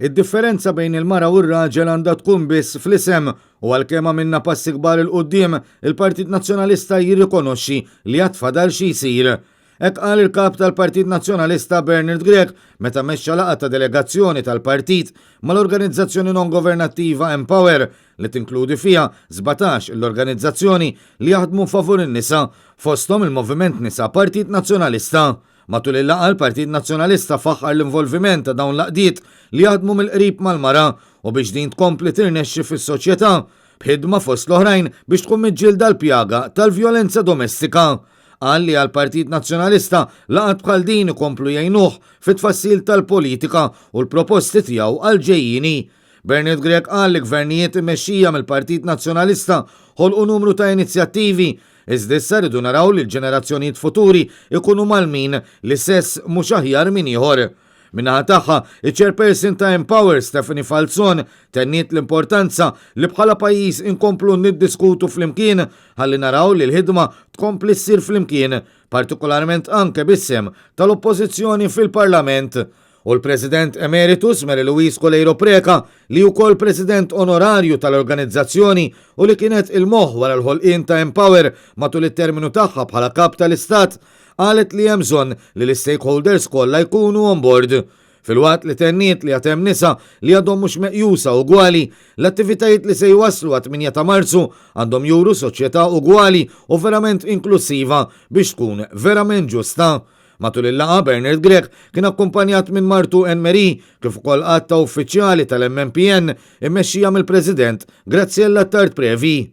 Id-differenza bejn il-mara u r-raġel għandha tkun biss fl-isem u għalkemm għamilna passi kbar 'il quddiem, il-Partit Nazzjonalista jirrikonoxxi li għad fadal xi jsir. Hekk qal il-Kap tal-Partit Nazzjonalista Bernard Grech meta mexxa laqgħa ta' delegazzjoni tal-partit mal-organizzazzjoni non-governattiva Empower li tinkludi fiha 17 il-organizzazzjoni li jaħdmu favur in-nisa, fosthom il-Moviment Nisa Partit Nazzjonalista. Matul il-laqgħa l-Partit Nazzjonalista faħħar l-involviment ta' dawn l-għaqdiet li jaħdmu mill-qrib mal-mara u biex din tkompli tirnexxi fis-soċjetà, b'ħidma fost l-oħrajn biex tkun miġġielda l-pjaga tal-vjolenza domestika. Qal li għall-Partit Nazzjonalista laqgħat bħal din ikomplu jgħinuh fit-tfassil tal-politika u l-proposti tiegħu għall-ġejjieni. Bernard Grech qal li gvernijiet immexxija mill-Partit Nazzjonalista ħolqu numru ta' inizjattivi, iżda issa rridu naraw li l-ġenerazzjonijiet futuri jkunu mgħallmin li sess mhux aħjar minn ieħor. Min-naħa tagħha, iċ-Chairperson ta' Empower Stephanie Falzon tenniet l-importanza li bħala pajjiż inkomplu niddiskutu flimkien ħalli naraw li l-ħidma tkompli ssir flimkien, partikolarment anke bis-sehem tal-Oppożizzjoni fil-Parlament. U l-President Emeritus Mary Louise Coleiro Preca, li wkoll President Onorarju tal-organizzazzjoni u li kienet il-moħħ wara l-ħolqien ta' Empower matul it-terminu tagħha bħala Kap tal-Istat, qalet li hemm bżonn li l-istakeholders kollha jkunu on board. Filwaqt li tenniet li għad hemm nisa li għadhom mhux meqjusa ugwali, l-attivitajiet li se jwasslu għat-8 ta' Marzu għandhom juru soċjetà ugwali u verament inklussiva biex tkun verament ġusta. Matul il-laqgħa Bernard Grech kien akkumpanjat minn martu Anne Marie kif ukoll għadd ta' uffiċjali tal-MMPN immexxija mill-President Graziella Attard Previ.